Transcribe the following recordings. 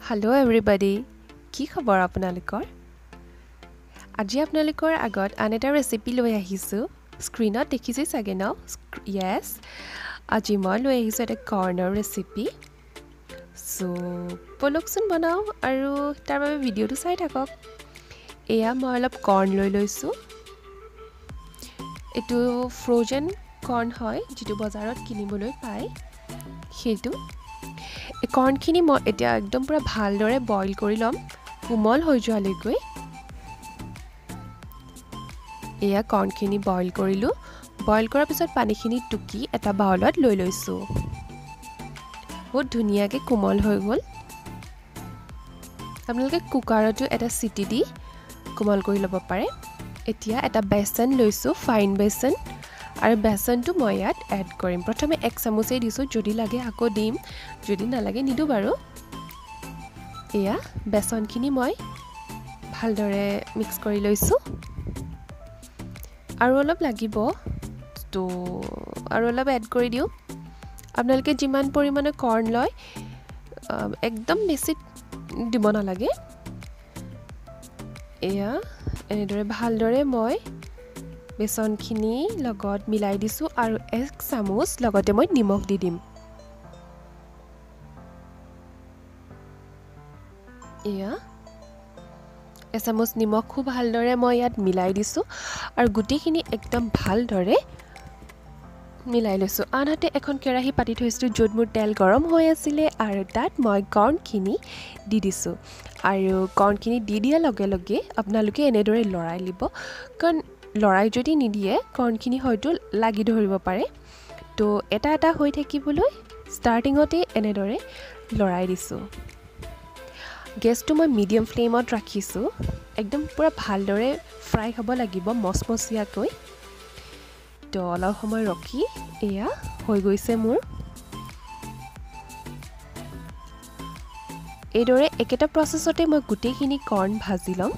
Hello' everybody, কি খবৰ আপোনালোকৰ? আজি আপোনালোকৰ আগত আন এটা ৰেচিপি লৈ আহিছোঁ। স্ক্ৰীণত দেখিছেই চাগে ন? য়েছ, আজি মই লৈ আহিছোঁ এটা কৰ্ণৰ ৰেচিপি। চ' ব'লকচোন বনাওঁ আৰু তাৰ বাবে ভিডিঅ'টো চাই থাকক। এয়া মই অলপ কৰ্ণ লৈ লৈছোঁ। এইটো ফ্ৰ'জেন কৰ্ণ হয়, যিটো বজাৰত কিনিবলৈ পায়। সেইটো এই কৰ্ণখিনি মই এতিয়া একদম পূৰা ভালদৰে বইল কৰি ল'ম, কোমল হৈ যোৱালৈকে। এয়া কৰ্ণখিনি বইল কৰিলোঁ। বইল কৰাৰ পিছত পানীখিনি টুকি এটা বাউলত লৈ লৈছোঁ। বহুত ধুনীয়াকৈ কোমল হৈ গ'ল। আপোনালোকে কুকাৰতো এটা চিটি দি কোমল কৰি ল'ব পাৰে। এতিয়া এটা বেচন লৈছোঁ, ফাইন বেচন, আৰু বেচনটো মই ইয়াত এড কৰিম। প্ৰথমে এক চামুচেই দিছোঁ, যদি লাগে আকৌ দিম, যদি নালাগে নিদিওঁ বাৰু। এয়া বেচনখিনি মই ভালদৰে মিক্স কৰি লৈছোঁ। আৰু অলপ লাগিব, তো আৰু অলপ এড কৰি দিওঁ। আপোনালোকে যিমান পৰিমাণে কৰ্ণ লয়, একদম বেছি দিব নালাগে। এয়া এনেদৰে ভালদৰে মই বেচনখিনি লগত মিলাই দিছোঁ আৰু এক চামুচ লগতে মই নিমখ দি দিম। এয়া এচামুচ নিমখ খুব ভালদৰে মই ইয়াত মিলাই দিছোঁ আৰু গোটেইখিনি একদম ভালদৰে মিলাই লৈছোঁ। আনহাতে এখন কেৰাহী পাতি থৈছিলোঁ, য'ত মোৰ তেল গৰম হৈ আছিলে, আৰু তাত মই কৰ্ণখিনি দি দিছোঁ। আৰু কৰ্ণখিনি দি দিয়াৰ লগে লগে আপোনালোকে এনেদৰে লৰাই দিব, কাৰণ লৰাই যদি নিদিয়ে কৰ্ণখিনি হয়তো লাগি ধৰিব পাৰে। তো এটা এটা হৈ থাকিবলৈ ষ্টাৰ্টিঙতেই এনেদৰে লৰাই দিছোঁ। গেছটো মই মিডিয়াম ফ্লেমত ৰাখিছোঁ। একদম পূৰা ভালদৰে ফ্ৰাই হ'ব লাগিব মচমচীয়াকৈ। তো অলপ সময় ৰখি এয়া হৈ গৈছে মোৰ। এইদৰে একেটা প্ৰচেছতে মই গোটেইখিনি কৰ্ণ ভাজি ল'ম।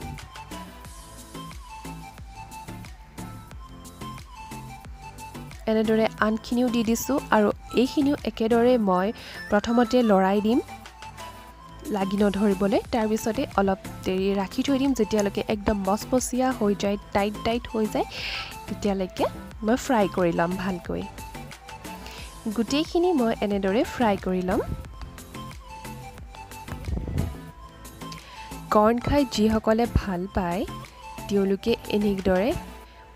এনেদৰে আনখিনিও দি দিছোঁ আৰু এইখিনিও একেদৰে মই প্ৰথমতে লৰাই দিম লাগি নধৰিবলৈ। তাৰপিছতে অলপ দেৰি ৰাখি থৈ দিম, যেতিয়ালৈকে একদম মচমচীয়া হৈ যায়, টাইট টাইট হৈ যায়, তেতিয়ালৈকে মই ফ্ৰাই কৰি ল'ম ভালকৈ। গোটেইখিনি মই এনেদৰে ফ্ৰাই কৰি ল'ম। কৰ্ণ খাই যিসকলে ভাল পায়, তেওঁলোকে এনেদৰে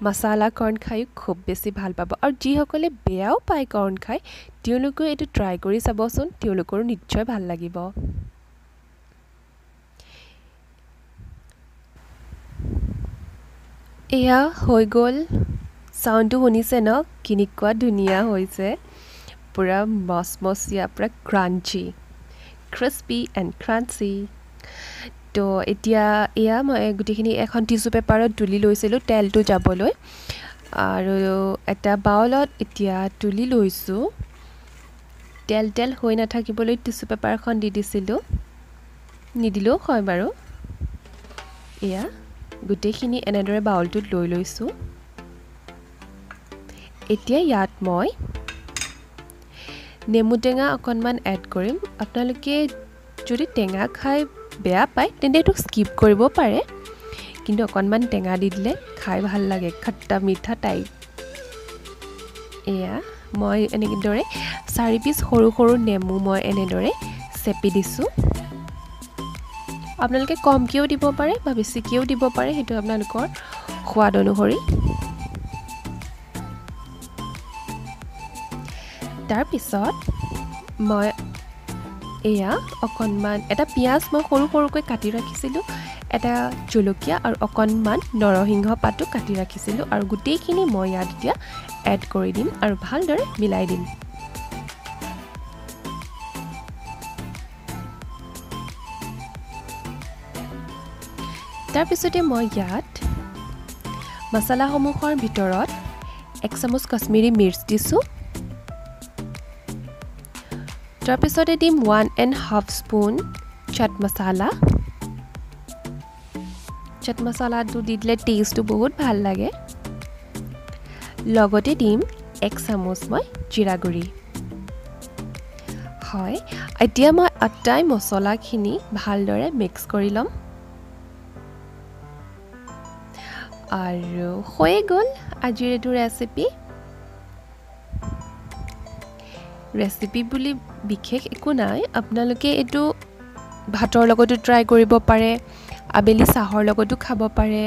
মছলা কৰ্ণ খায়ো খুব বেছি ভাল পাব। আৰু যিসকলে বেয়াও পায় কৰ্ণ খাই, তেওঁলোকেও এইটো ট্ৰাই কৰি চাবচোন, তেওঁলোকৰো নিশ্চয় ভাল লাগিব। এয়া হৈ গ'ল। চাউণ্ডটো শুনিছে ন, কেনেকুৱা ধুনীয়া হৈছে, পূৰা মচমচীয়া, পূৰা ক্ৰাঞ্চি, ক্ৰিস্পি এণ্ড ক্ৰাঞ্চি। তো এতিয়া এয়া মই গোটেইখিনি এখন টিচু পেপাৰত তুলি লৈছিলোঁ তেলটো যাবলৈ, আৰু এটা বাউলত এতিয়া তুলি লৈছোঁ। তেল তেল হৈ নাথাকিবলৈ টিচু পেপাৰখন দি দিছিলোঁ, নিদিলেও হয় বাৰু। এয়া গোটেইখিনি এনেদৰে বাউলটোত লৈ লৈছোঁ। এতিয়া ইয়াত মই নেমু টেঙা অকণমান এড কৰিম। আপোনালোকে যদি টেঙা খাই বেয়া পায় তেন্তে এইটো স্কিপ কৰিব পাৰে, কিন্তু অকণমান টেঙা দি দিলে খাই ভাল লাগে, খট্টা মিঠা টাইপ। এয়া মই এনেদৰে 4 পিচ সৰু সৰু নেমু মই এনেদৰে চেপি দিছোঁ। আপোনালোকে কমকৈও দিব পাৰে বা বেছিকৈও দিব পাৰে, সেইটো আপোনালোকৰ সোৱাদ অনুসৰি। তাৰপিছত মই এয়া অকণমান এটা পিঁয়াজ মই সৰু সৰুকৈ কাটি ৰাখিছিলোঁ, এটা জলকীয়া আৰু অকণমান নৰসিংহ পাতো কাটি ৰাখিছিলোঁ, আৰু গোটেইখিনি মই ইয়াত এতিয়া এড কৰি দিম আৰু ভালদৰে মিলাই দিম। তাৰপিছতে মই ইয়াত মছলাসমূহৰ ভিতৰত এক চামুচ কাশ্মীৰী মিৰ্চ দিছোঁ। তাৰপিছতে দিম 1.5 স্পুন চাট মছলা। চাট মছলাটো দি দিলে টেষ্টটো বহুত ভাল লাগে। লগতে দিম এক চামুচ মই জিৰা গুড়ি। হয়, এতিয়া মই আটাই মছলাখিনি ভালদৰে মিক্স কৰি ল'ম আৰু হৈয়ে গ'ল আজিৰ এইটো ৰেচিপি। ৰেচিপি বুলি বিশেষ একো নাই, আপোনালোকে এইটো ভাতৰ লগতো ট্ৰাই কৰিব পাৰে, আবেলি চাহৰ লগতো খাব পাৰে,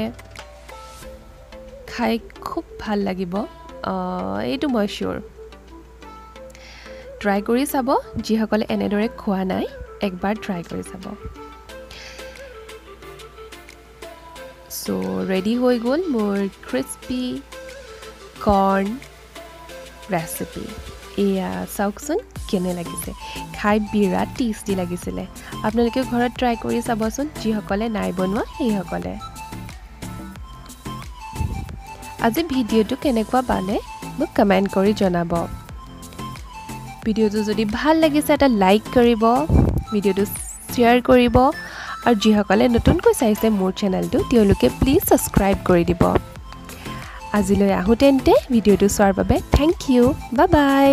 খাই খুব ভাল লাগিব, এইটো মই চিয়'ৰ। ট্ৰাই কৰি চাব, যিসকলে এনেদৰে খোৱা নাই একবাৰ ট্ৰাই কৰি চাব। চ' ৰেডি হৈ গ'ল মোৰ ক্ৰিস্পি কৰ্ণ ৰেচিপি। এয়া চাওকচোন কেনে লাগিছে, খাই বিৰাট টেষ্টি লাগিছিলে। আপোনালোকেও ঘৰত ট্ৰাই কৰি চাবচোন, যিসকলে নাই বনোৱা সেইসকলে। আজি ভিডিঅ'টো কেনেকুৱা পালে মোক কমেণ্ট কৰি জনাব। ভিডিঅ'টো যদি ভাল লাগিছে এটা লাইক কৰিব, ভিডিঅ'টো শ্বেয়াৰ কৰিব আৰু যিসকলে নতুনকৈ চাইছে মোৰ চেনেলটো তেওঁলোকে প্লিজ ছাবস্ক্ৰাইব কৰি দিব। আজিলৈ আহোঁ তেন্তে, ভিডিঅ'টো চোৱাৰ বাবে thank U, bye bye.